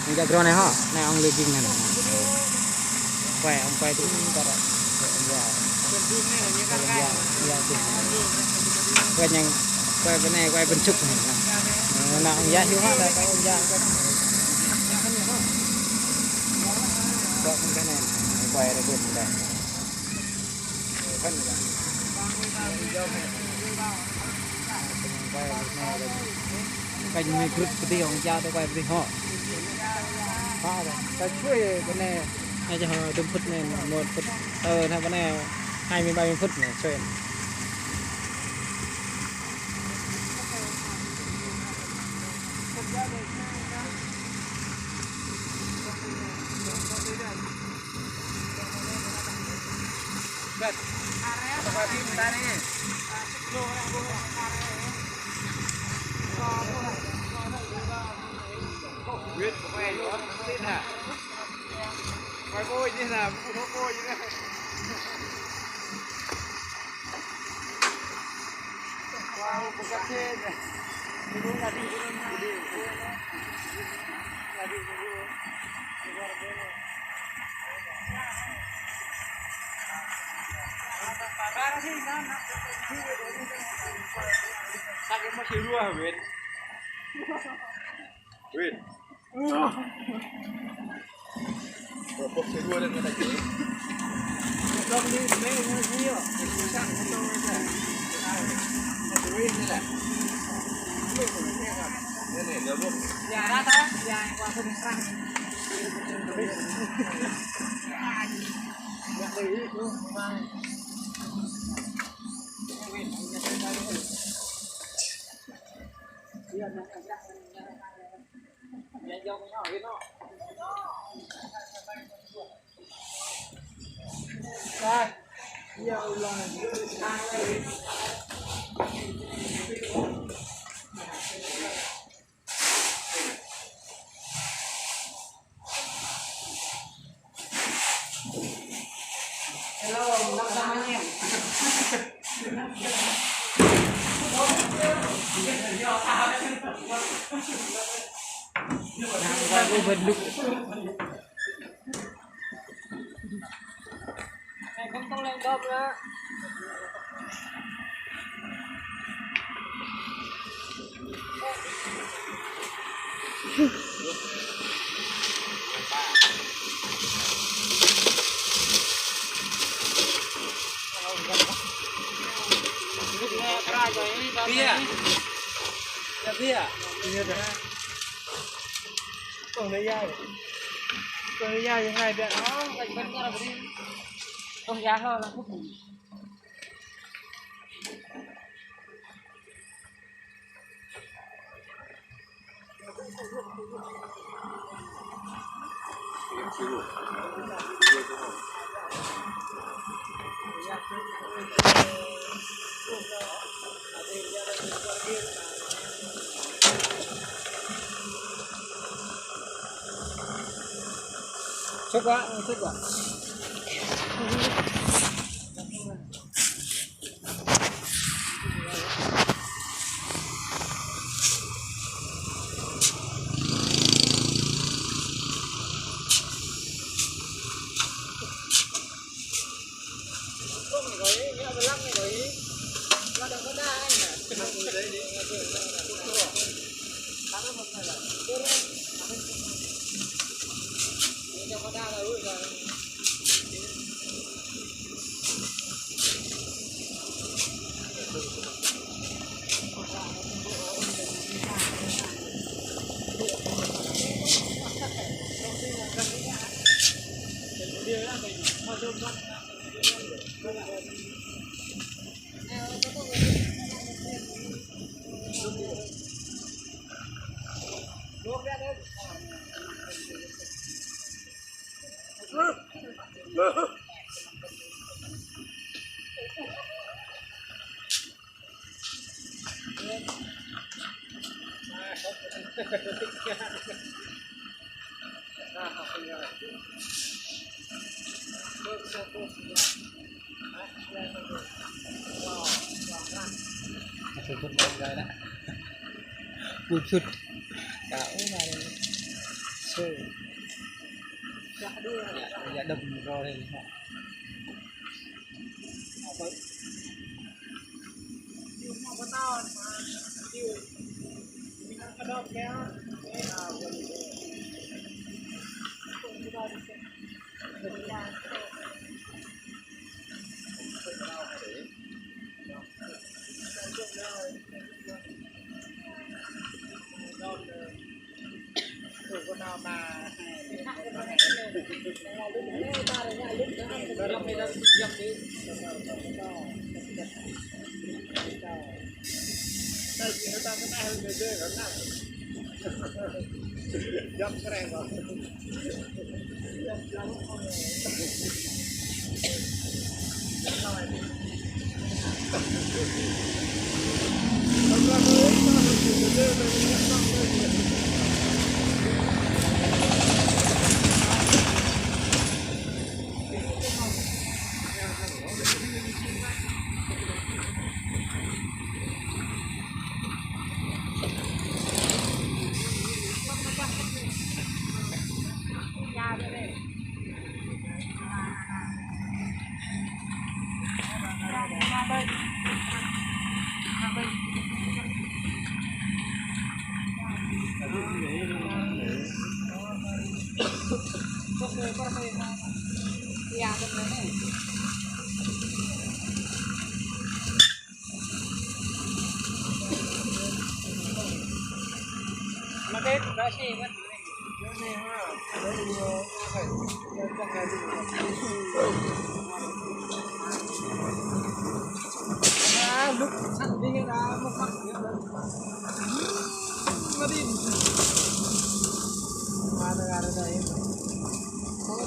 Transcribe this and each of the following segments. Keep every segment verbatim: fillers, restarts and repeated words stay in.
Ong jak grô anai hŏ, anai ong lơ jing anai. Kuai, ong kuai tu, tar. Kuai ong jak. Kuai ong jak, ya, tu. Kuai yang, kuai bơnai, kuai pơčŭk anai. Anai ong jak hyu hŏ, anai kuai ong jak. Kuai pơnai, kuai rơbŭt anai. Kênh mì group pơdih ong jak tơ kuai pơdih hŏ. Hŏ, ta čuai bơnai. Anai čơ hŏ, dŭm phŭt anai, một phút. Ơ, anai bơnai hai mươi ba mươi phút anai, čuai. Win. Kelompok kedua dan kata kiri. Ini gabung. Bia. Ya, bia. Iya dah. Tuh, ya. Tuh, ya, ya, hai, bia. Oh, lagi bentar, beri. Tuh, ya, ho, langsung. Sốt quá, sốt quá. Sụt, sụt, sụt. Cả ú mà. Ê. Yak đu. Yak, yak đâm rồi đây.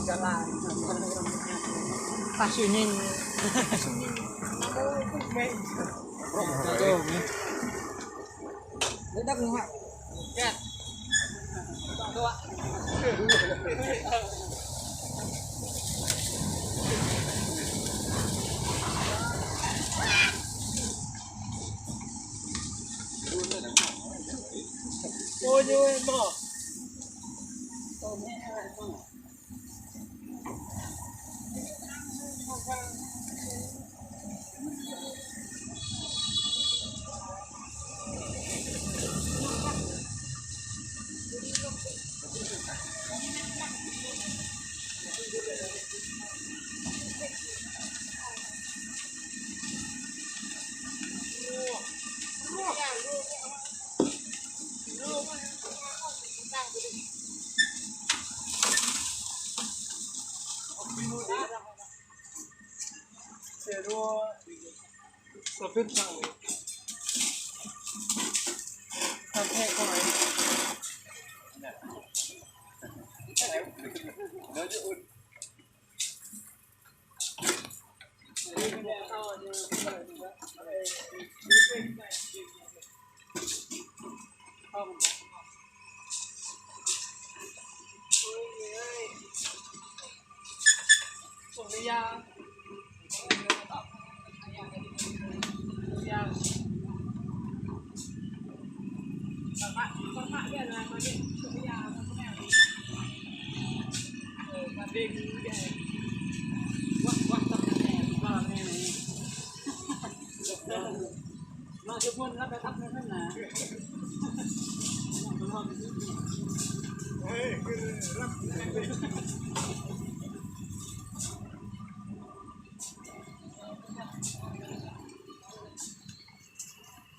Jalan. Pas sunyi. Ledak muha. Ôi, ôi, ôi.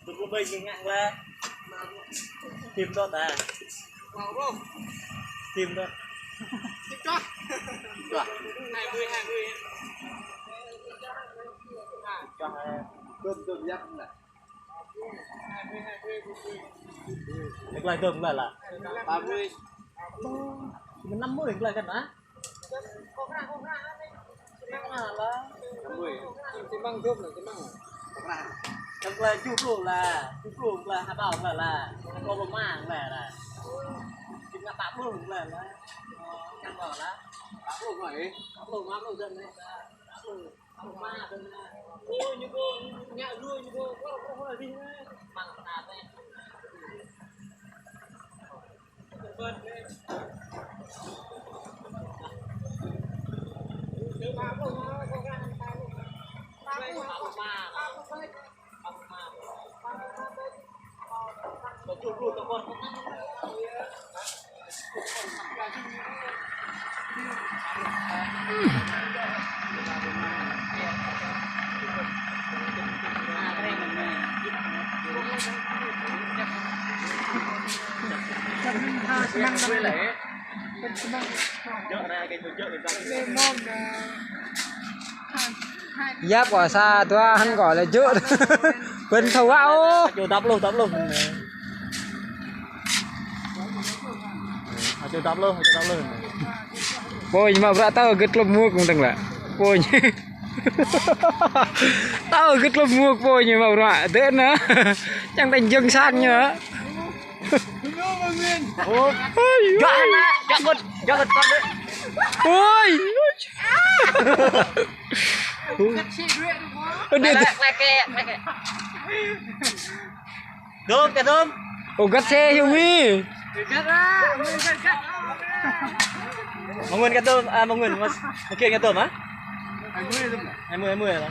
Dua puluh bảy ngă lah. Tim đôč à? Tim đôč. Tim đôč. Hai mươi, hai mươi. Hai. Cơm, cơm yap nè. Hai mươi, hai mươi, hai mươi. Được lại cơm lại là. Ba mươi. Năm mươi được lại cân hả? Năm mươi. Xi măng gốp là xi măng. Căng là chục lô là, chục lô là, hai bao là, là, có bao mang là, là. Chính là tám lô là, là. Căng bao là. Tám lô rồi. Tám lô, tám lô dân này là, tám lô. Tám lô mà dân này. Ôi, như cô, ngã ruồi như cô, có, có, có gì nữa. Măng là đây. Vâng, đây. Yap kơ sa dua hăng kơ lĕ jơ̆. Bơ̆n thâo wă ôh. Aju dăp pluh, dăp pluh. Aju dăp pluh, aju dăp pluh. Pô ñu mă bruă tao gĭt klŭp mŭk mơ̆ng tơ̆ng lĕ. Pô ñu. Tao gĭt klŭp mŭk pô ñu mă bruă. Dơ̆ na. Čang tơ̆ng jơ̆ng sang ñu. Ôi. Gak na, gak gĭt, gak gĭt kơt dơ̆. Ôi. Ơ, đe, đe. Lĕ, lĕ, lĕ, lĕ. Dôm, kơ dôm. Ô, găt xe hiu mi. Mơ̆ng Nguyên kơ dôm, à, Mơ̆ng Nguyên, Mơ̆ng Kiên kơ dôm, hả? Hai mươi, hai mươi là.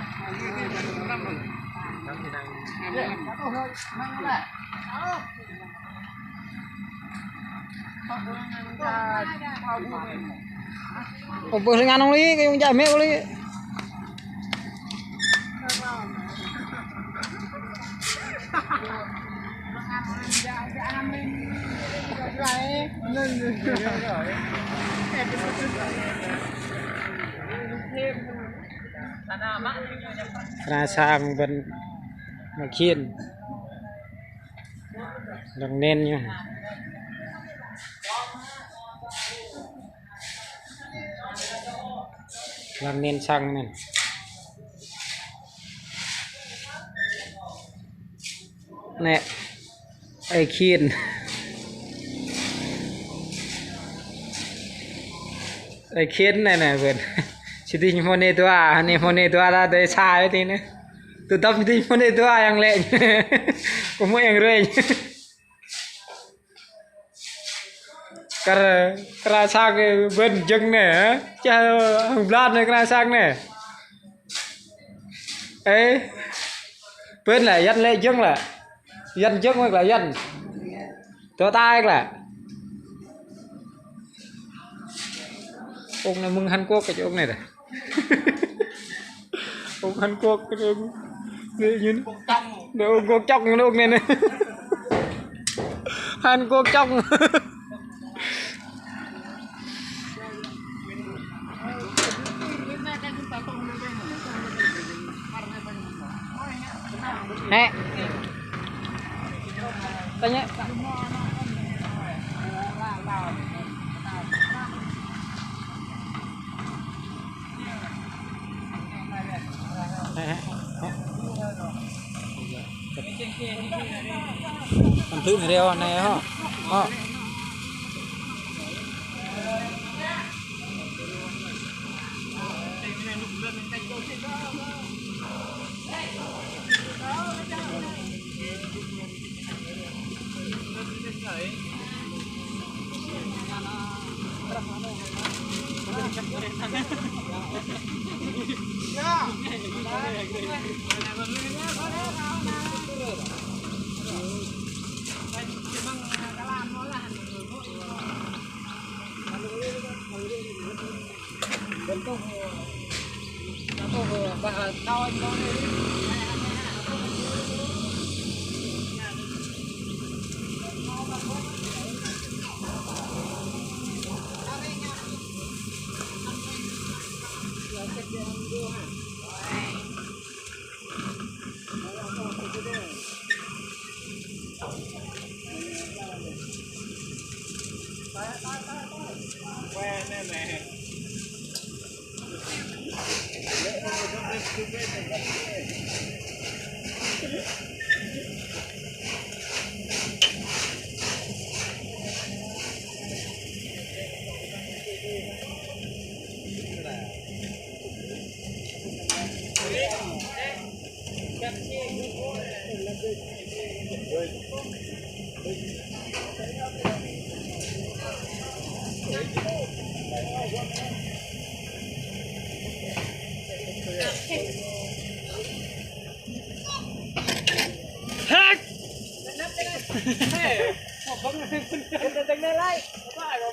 Ơ, bơ ngăn ông Lý, cái ông cha mẹ ông Lý. Kra sang bơ̆n mă khiên. Lăng nen ñu. Lăng nen sang nen. Nĕ. Ơi khiên. Ơi khiên nĕ nĕ bơ̆n. Sĭt ñu mơ̆ nĕ dua, nĕ mơ̆ nĕ dua ta dơi sa ơi tih nĕ. Tơdăp sĭt ñu mơ̆ nĕ dua yang lĕ. Kơ mơ̆ yang rơi. Kar, kra sang bơ̆n jơ̆ng nĕ, hă? Čah hăng blan nĕ kra sang nĕ. Ê, bơ̆n lĕ, Yuan lĕ jơ̆ng lĕ. Yuan jơ̆ng mơ̆ lĕ Yuan. Tơ tai lĕ. Ông nĕ mơ̆ng Hàn Quốc kơ ông nĕ đah. Ông Hàn Quốc, ông nĕ, ông Quốc chọc ông nĕ, ông nĕ nĕ. Hàn Quốc chọc. Nè. Tanya. Ăn thử này đeo này hả? Hả?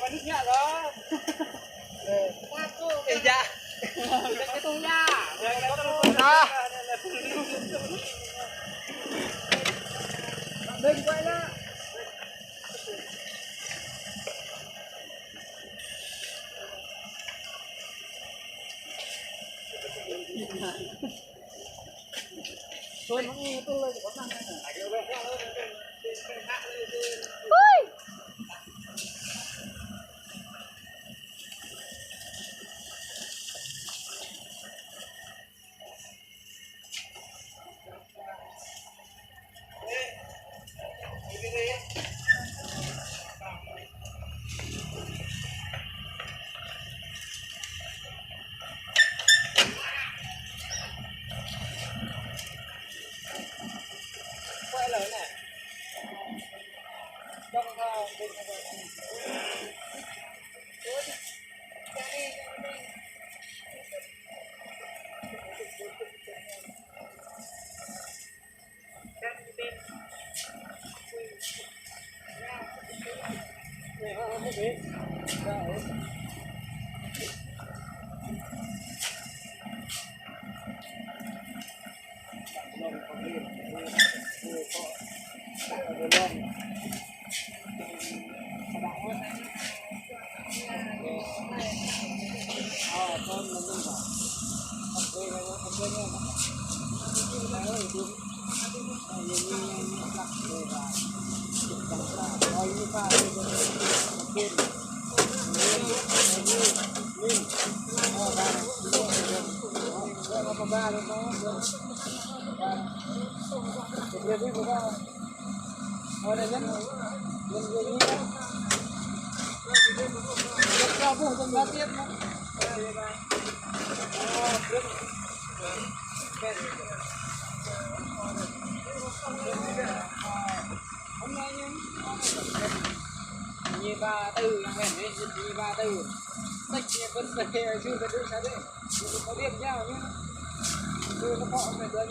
Nah. Hôm nay nhá, nhị ba tư, nhị ba tư. Tết nhị ba tư, chưa có đủ sao đấy. Có điểm nhau nhá. Tôi có họ phải đơn.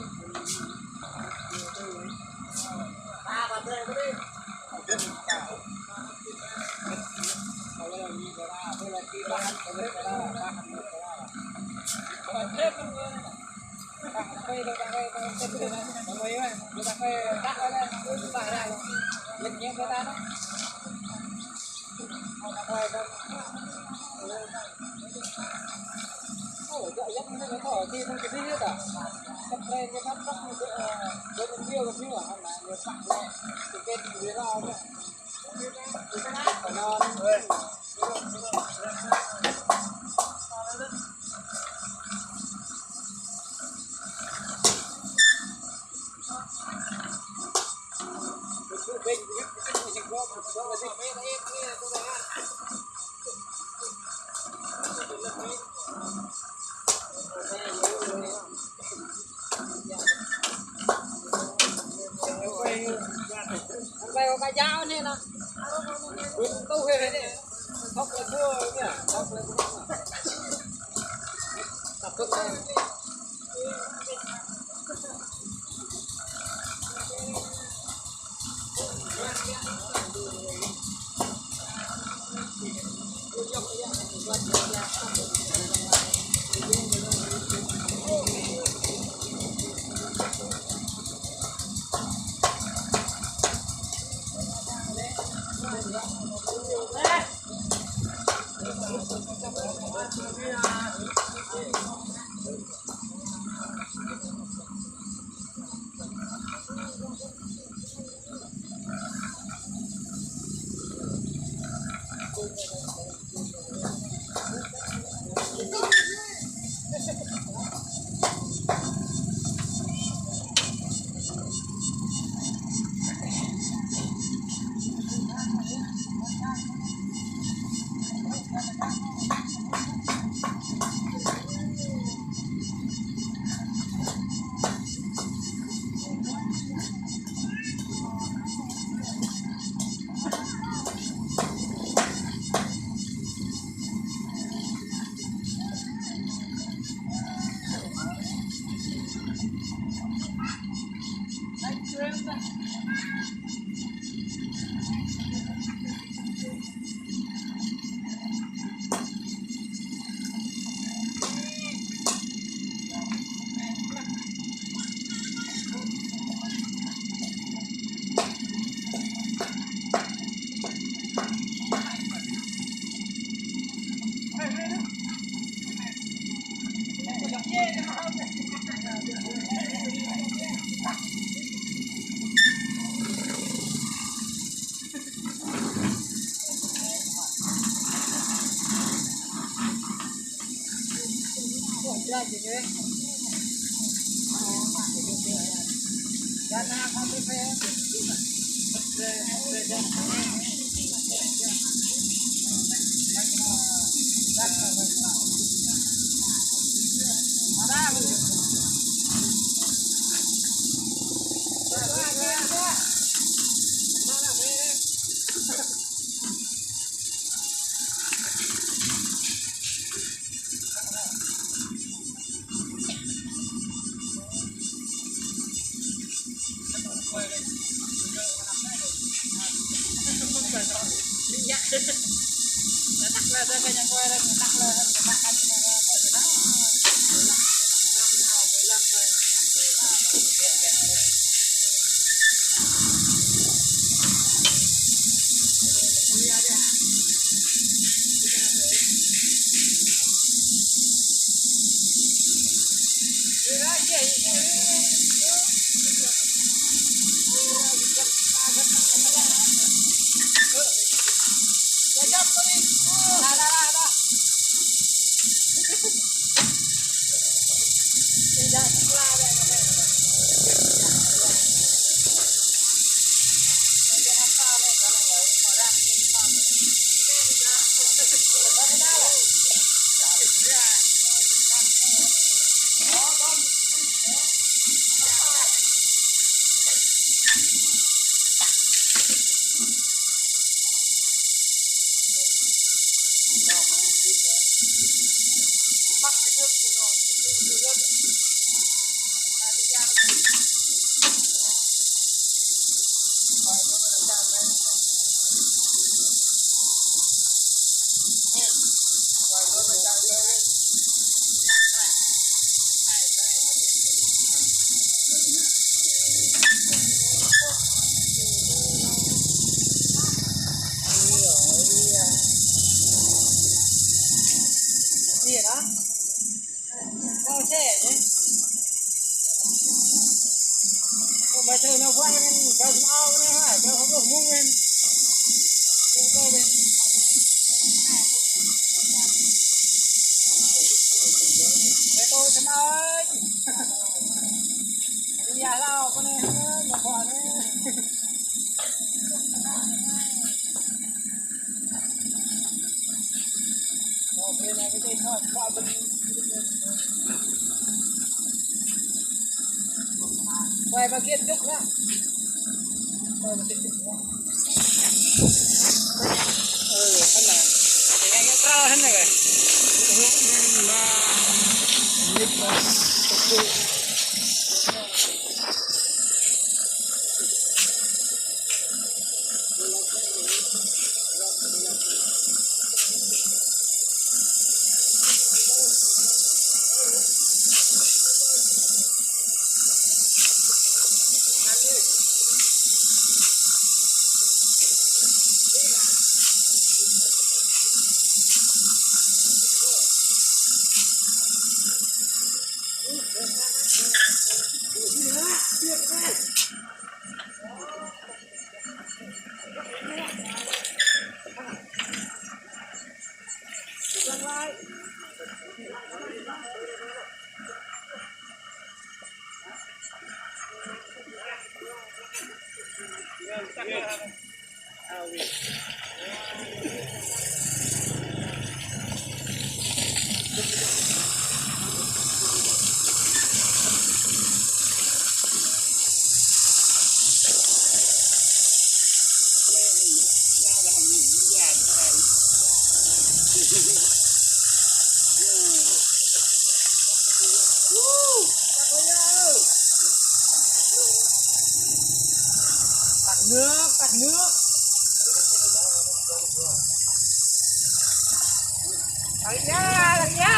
Quay vào kia trước nữa. Quay vào kia trước nữa. Ừ, thế này. Thì ngay cái pro thế này rồi. Tạt nước, tạt nước. Tạt ra, tạt ra.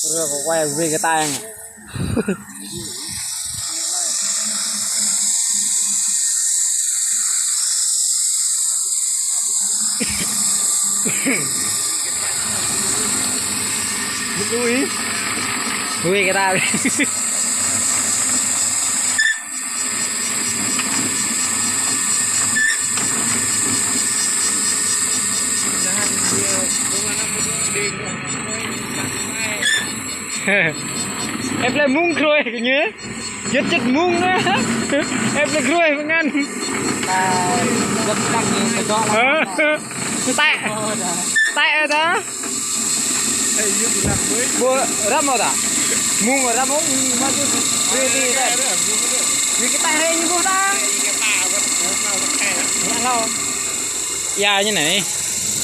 Rơ, quay về cái tay này. Lui. Lui kơ ta. Ĕp lĕ mông krôi kơ ñu. Jơt jơt mông na. Ĕp lĕ krôi pơngăn. Jơt jơt ñu kơ dŏ lăng. Tĕ. Tĕ ta. Ƀu răm ôh ta. Mông răm ôh, mă jơt krôi tĕ ta. Ñu kơ tĕ rĕ ñu ƀuh ta. Ngă hlâo. Ia ñu anai.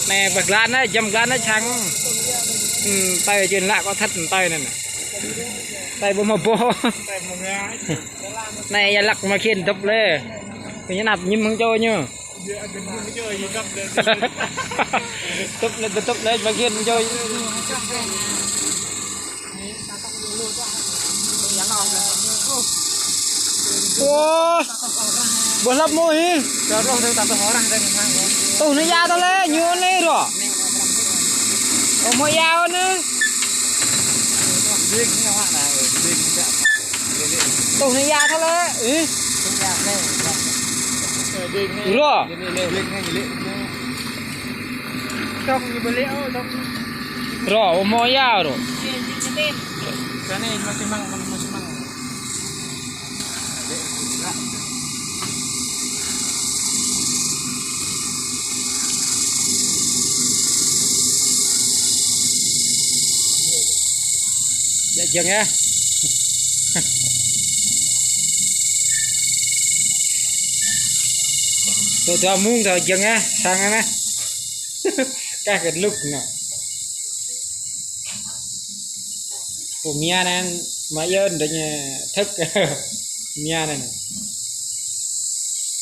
Anai pơ glan anai, jăm glan anai čang. Hm, tơi jên lă kơ thât tơi anai. Tơi ƀu hmâo boh. Anai ia lăk mă khiên dŏp lĕ. Kơ ñu năp ñim hăng čô ñu. Tŭp lĕ, tŭp lĕ, mă khiên čô. Ơ, ƀu hlăp mơ̆ hĭ. Tuh anai ia tơlơi, ñu anai rŏ. Ơ, mơ̆ ia anai. Tuh anai ia tơlơi. Ih. Rŏ. Rŏ, ơ, mơ̆ ia rŏ. Djă jơ̆ng yơh. Tơ dua mông tơ jơ̆ng yơh, sang anai. Kah kơ lŭk anŭn. Pô mia anŭn mă yơn đơ̆ng thơ̆k. Mia anŭn.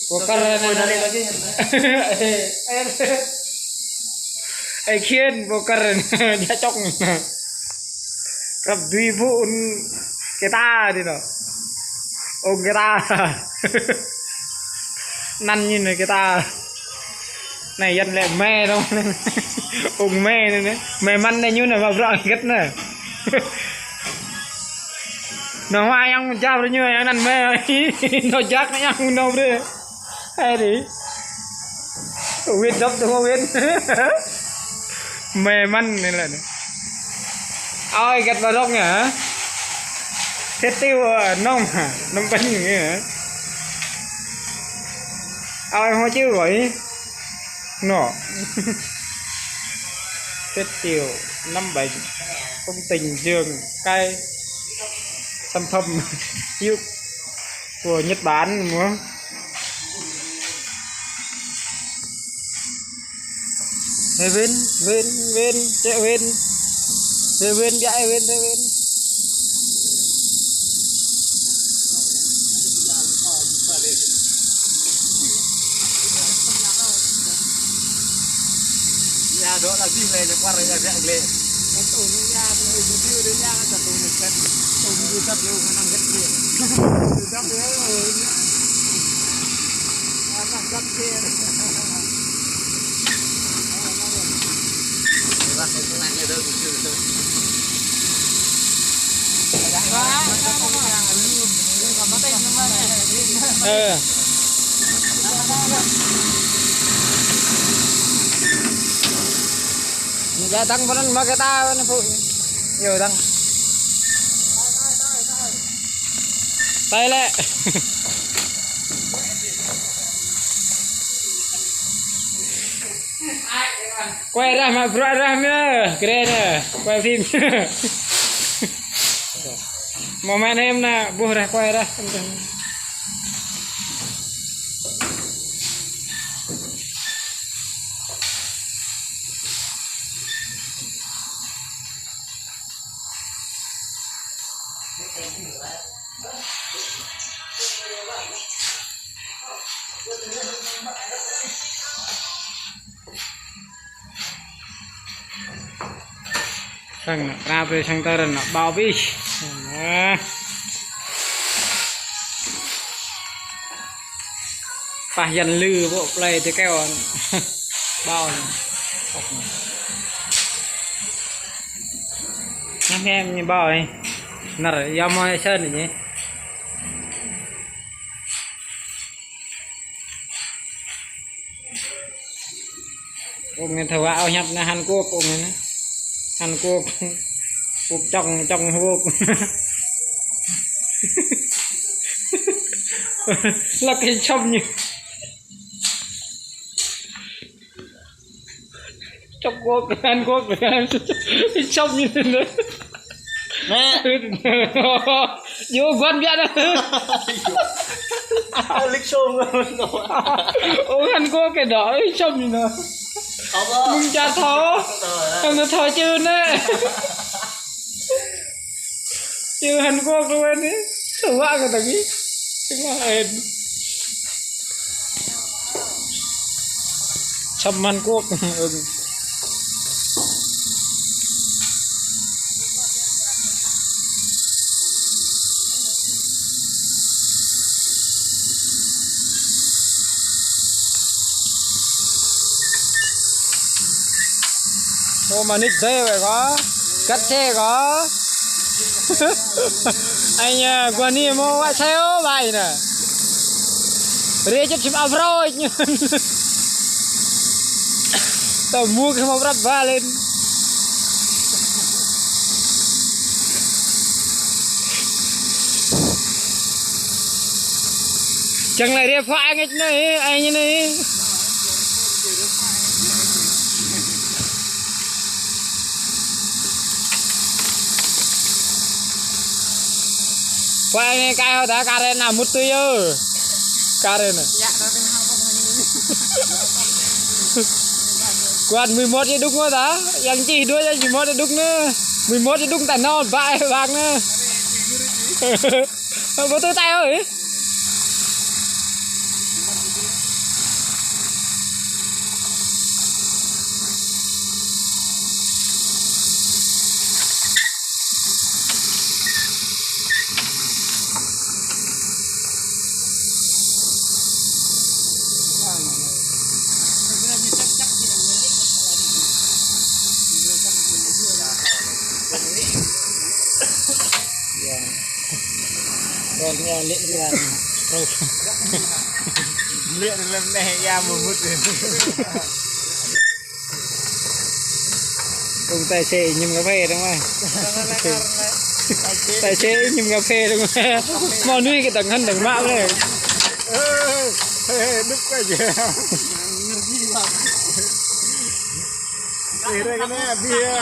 Pô kơr anŭn. Ơi khiên pô kơr anŭn. Djă čŏk. Krăp dui ƀu ŭn kơ ta dih anŭn. Ung kơ ta. Anăn ñu anai kơ ta. Anai yăn lĕ mĕ anŭn. Ung mĕ anŭn anai. Mĕ măn anai ñu anai mă bruă hơget anai. Anŭn hmâo ayŏng jap rơ ñu ayŏng anăn mĕ. Anŭn jak anai ayŏng anŭn brơi. Hai dih. Wĭt dŏp tơ wĭt. Mĕ măn anai lĕ anai. Ơi hơget ƀu rŏk anai hă? Thit tiu, ơ, nŏm hă? Nŏm ƀañ anai hă? Ơi hmâo čiu rơi. Anŭn. Thit tiu, nŏm ƀañ. Công trình giường cây. Sản phẩm Yuk. Của Nhật Bản mơ̆. Hê win, win, win, čĕ win. Hê win, biă hê win, hê win. Ia dŏ lagi lĕ, ñu kuar ia biă glĕ. Ơ. Ñu djă tăng pơ anŭn mă kơ ta anŭn pô. Yua tăng. Tơi lĕ. Quay rah mă bruă rah mơ̆, kơ rê anai, quay phim. Mơ̆ mĕ anai em anai, ƀuh rah quay rah. Sang anŭn, krăp brơi sang tơrăn anŭn, ƀâo abih. Nah. Pah yăn lư, ƀô̆ plei tơkeo. Ƀâo anŭn. Hĕ ñu ƀơi. Năr, yua mơi sơnă ñu. Ông này thua ao nhập na Hàn Quốc, ông này na. Hàn Quốc. Quốc trong, trong Hàn Quốc. Là cái chồng như. Trung Quốc, Hàn Quốc, Hàn Quốc. Chồng như thế này. Nè. Yua guăn biă nă. Lịch sông. Ơ, Hàn Quốc kơ đôč, ih, čom ñu nă. Apa? Mơ̆ng čar thâo. Hăng thâo čư nă. Čư Hàn Quốc lu anai. Thâo wă kơ tơgi. Thâo wă en. Čom Hàn Quốc. Ô, mă nit dê wai kơ. Găt xe kơ. Ai nhă, gua ni mơ̆ wă xe ô bai nă. Rê čăt čim abrôi. Tơ mŭk hmâo prăp ba lên. Čang lĕ rê pha angit nai, ai ñu nai. Pha anai kai hơdă kare na mŭt tui yơh. Kare nă. Kuat mười một ji đuk ngô ta, yang čih dua yang mười một ji đuk nă. Mười một ji đuk ta nô bai bang nă. Ơ, bơ tui tai ơi. Iya. Kon ñu lĕ rơngan. Lĕ rơngan neh ia mơmŭt. Ông tài xế nhâm cà phê đúng không? Tài xế nhâm cà phê đúng không? Mơ̆ nuih kơ tơng hăn tơng mă lĕ. Ơ, ơ, đúc quá vậy. Ê, đây cái này, bia.